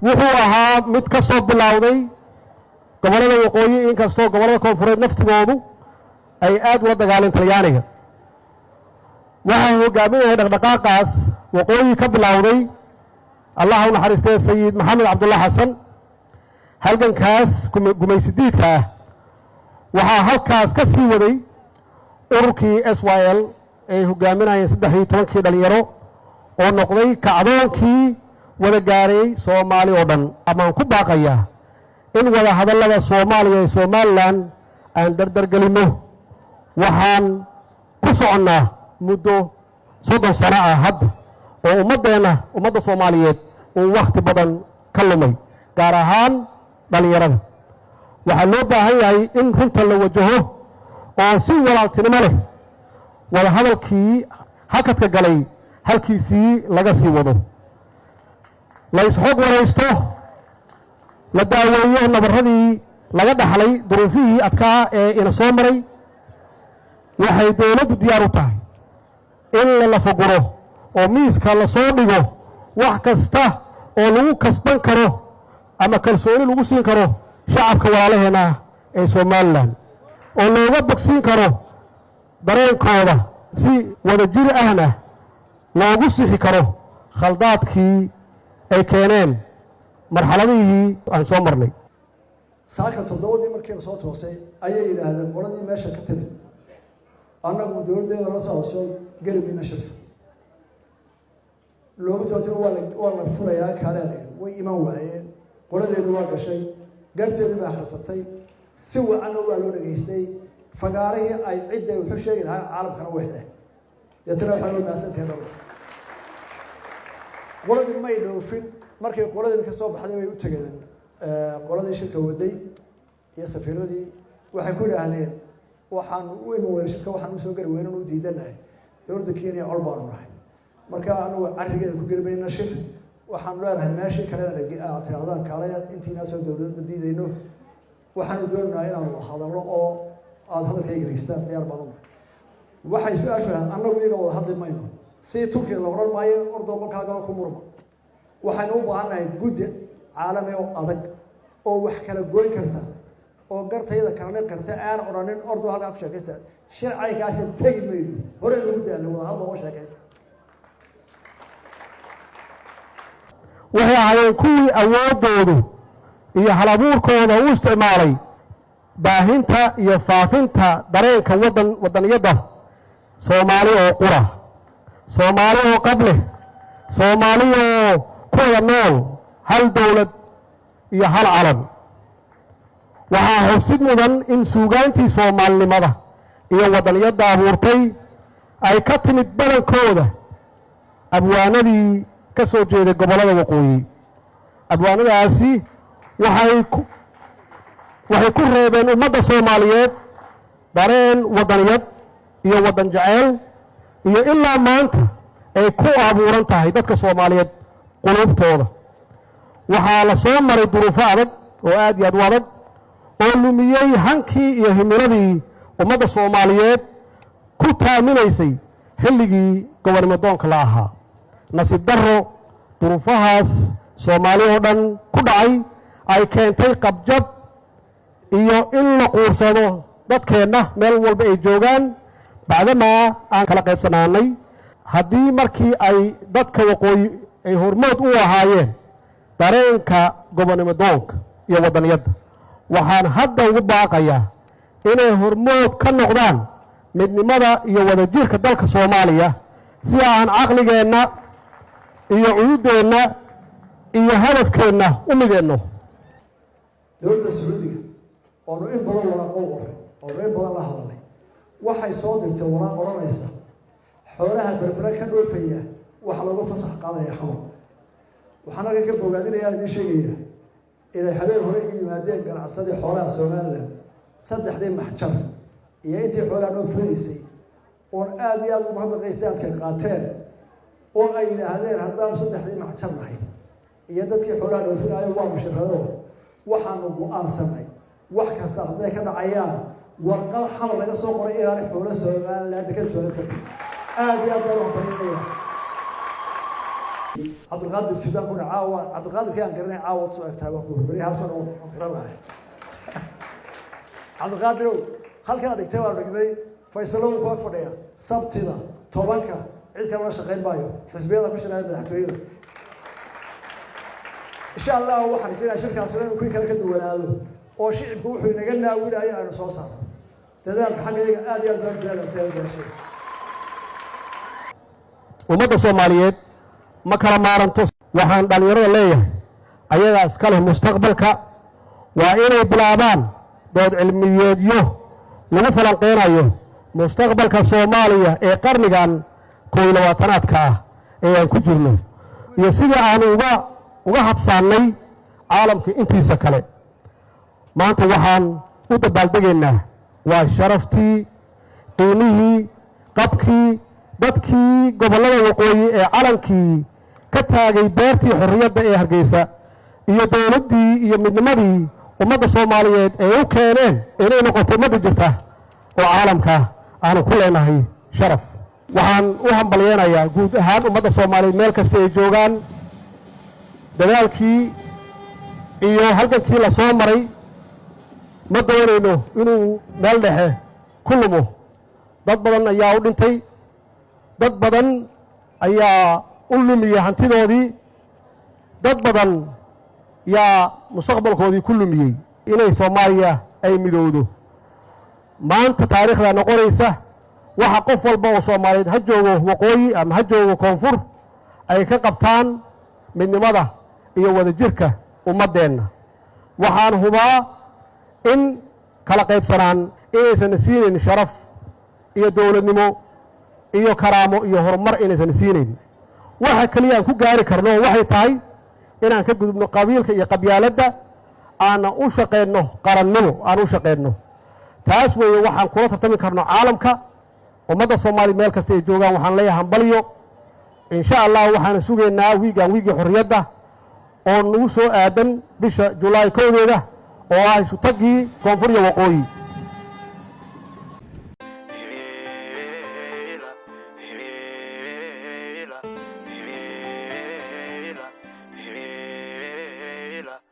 Wuxuu ahaa mid ka soo bilowday gobollada waqooyi, inkastoo gobollada koonfureed naftigoodu ay aad ula dagaaleen Talyaaniga. Waxaa hogaaminayay dhaqdhaqaaqaas waqooyi ka bilowday, Allah u naxariistee, Sayid Maxamed Cabdulla Xasan. Halgankaas gumaysidiidka ah waxaa halkaas ka sii waday ururkii SYL ay hogaaminayeen 13-kii dhalinyaro oo noqday kacdoonkii wada gaaray Soomaali oo dhan. Amaan ku baaqayaa in wada hadallada Soomaaliya iyo Somaliland aan dardargelinno. Waxaan ku soconnaa muddo 30 sano ah hadda oo ummaddeenna, ummadda Soomaaliyeed, uu wakhti badan ka lumay, gaar ahaan dhallinyarada. Waxaa loo baahan yahay in runta la wajaho oo si walaaltinimo leh wada hadalkii hakadka galay halkiisii laga sii wado, la isxog waraysto, la daaweeyo nabarradii laga dhaxlay duruufihii adkaa ee ina soo maray. Waxay dowladdu diyaar u tahay in la lafaguro oo miiska la soo dhigo wax kasta oo lagu kasban karo ama kalsooni lagu siin karo shacabka walaalaheenna ee Somaliland, oo looga bogsiin karo dareenkooda, si wadajir ahna loogu sixi karo khaldaadkii ay keeneen marxaladihii aan soo marnay. Saaka 7-dii markii la soo toosay ayay yidhaahdeen qoladii meesha ka timid: "Annagu dowladdeeda la socodso, geli mayna shirka." Looma toogtin, waa la furayaa kaaleeda. Way iman waayeen. Qoladeedu waa gashay, garteedu bay akhrisatay, si wacanna waa loo dhegaystay. Fagaarihii ay cidda wuxuu sheegi lahaa caalamkana way heleen. Deetana waxaa loo mahadsantahay dhab. Qoladii may dhoofin. Markay qoladii ka soo baxday bay u tegeen qoladii shirka waday iyo safiiradii. Waxay ku yidhaahdeen: "Waxaanu u iman weyne shirka, waxaan usoo gari weynan u diidanahay dowladda Kenya, col baanu nahay. Marka anagu carrigeeda ku geli mayna shir. Waxaanu leenahay meeshii kalena aad tirahdaan kaalaya, intiinaa soo dowlad ma diidayno. Waxaanu doonaynaa inaanu hadalno oo aada hadalkayga dhegeystaan, diyaar baan unahay." Waxay su-aashu ahayd: annagu iyaga wada hadli mayno, si Turkiga la odhan maayo ordoo qolkaagaba ku murma. Waxaynu u baahan nahay guddi caalami oo adag oo wax kala goyn karta oo gartayda kalana karta, aan odhanin ordoo halkaa ku sheekaysta. Shircaykaasi tegi mayno, hore nagu daalna wada hadla oo sheekaysta. Waxay ahaayeen kuwii awooddoodu iyo halabuurkooda u isticmaalay baahinta iyo faafinta dareenka waddan, waddaniyadda Soomaali oo qura, Soomaali oo qab leh, Soomaali oo ku wada nool hal dowlad iyo hal calan. Waxaa xusid mudan in suugaantii soomaalinimada iyo waddaniyadda abuurtay ay ka timid badankooda abwaanadii ka soo jeeday gobollada waqooyi. Abwaanadaasi waxay ku reebeen ummadda Soomaaliyeed dareen waddaniyad iyo waddan jeceyl, iyo ilaa maanta ay ku abuuran tahay dadka Soomaaliyeed quluubtooda. Waxaa la soo maray duruufo adag oo aad iyo aad u adag oo lumiyey hankii iyo himiladii ummadda Soomaaliyeed ku taaminaysay xilligii gobonnimo doonka la ahaa. Nasiib darro, duruufahaas Soomaali oo dhan ku dhacay ay keentay qabjab iyo in la quursado dadkeenna meel walba ay joogaan, bacdamaa aan kala qaybsanaanay. Haddii markii ay dadka waqooyi ay hormood u ahaayeen dareenka gobonnimo doonka iyo waddaniyadda, waxaan hadda ugu baaqayaa inay hormood ka noqdaan midnimada iyo wadajirka dalka Soomaaliya, si aan caqligeenna iyo cududeenna iyo hadafkeenna u mideenno. Dowladda Sacuudiga oonu in badan waraaqo u qoray, oonu in badan la hadalnay, waxay soo dirtay waraaq odhanaysa xoolaha Berbere ka dhoofaya waxa looga fasax qaadaya Xamar. Waxaan halkan ka bogaadinayaa, idiin sheegaya, inay habeen hore i yimaadeen ganacsadii xoolaha Somaliland, saddexdii maxjar iyo intii xoolaha dhoofinaysay, oon aada iyo aada ugu mahadnaqaystay aadkay qaateen, oo ay yidhaahdeen: "Haddaanu saddexdii maxjar nahay iyo dadkii xoolaha dhoofinaayo, waanu shirrado, waxaanu go-aansanay wax kasta hadday ka dhacayaan warqad Xamar laga soo qoray inaanay xoolo Somaliland dekada Somaliland ka. Aada iyo aad baan u hambalinaya." Cabdulqaadir Suudaan kuna caawa, Cabdulqaadirkii aan garanay caawa soo egtahay, waan ku beryahaasoo dhan waan garan lahay. Cabdulqaadirow, halkan aad dhigtay waan dhignay. Faysalo wuu ku ag fadhiya. Sabtida 10-ka cid kale la shaqayn maayo, xisbiyada ku shaqeeya madaxtooyada, insha Allah. Waxaan rajaynaya shirkaasina inuu kuwii kale ka duwanaado oo shicibku wuxuu inaga naawinayo aynu soo saarno. Dadaalka xagga iyaga aad iyo aad baan dadaalasay. Ummadda Soomaaliyeed ma kala maaranto. Waxaan dhallinyarada leeyahay, ayagaa iska leh mustaqbalka, waa inay bilaabaan dood cilmiyeedyo lagu falanqeynayo mustaqbalka Soomaaliya ee qarnigan 21-aadka ah ee aan ku jirno iyo sidii aanu uga habsaannay caalamka intiisa kale. Maanta waxaan u dabaaldegaynaa waa sharaftii, qiimihii, qabkii dadkii gobollada waqooyi ee calankii ka taagay beertii xorriyadda ee Hargeysa iyo dowladdii iyo midnimadii ummadda Soomaaliyeed ay u keeneen inay noqoto ummadda jirta oo caalamka aanu ku leenahay sharaf. Waxaan u hambalyeynayaa guud ahaan ummadda Soomaaliyeed meel kasta ay joogaan. Dadaalkii iyo halgankii la soo maray ma doonayno inuu meel dhexe ku lumo. Dad badan ayaa u dhintay, dad badan ayaa u lumiyey hantidoodii, dad badan yaa mustaqbalkoodii ku lumiyey inay Soomaaliya ay midowdo. Maanta taariikhdaa noqonaysa waxa qof walba oo Soomaaliyeed, ha joogo waqooyi ama ha joogo koonfur, ay ka qabtaan midnimada iyo wadajirka ummaddeenna. Waxaan hubaa in kala qaybsanaan inaysan siinayn sharaf iyo dowladnimo iyo karaamo iyo horumar inaysan siinayn. Waxa keliya aan ku gaari karno waxay tahay inaan ka gudubno qabiilka iyo qabyaaladda, aana u shaqaynno qarannimo, aan u shaqaynno. Taas weeye waxaan kula tartami karno caalamka. Ummadda Soomaaliya meel kasta ay joogaan waxaan leeyahay hambalyo. Insha Allah waxaan sugaynaa wiigan, wiigii xorriyadda oo nagu soo aadan bisha Julaay 1-deeda, oo ah isu taggii koonfur iyo waqooyi.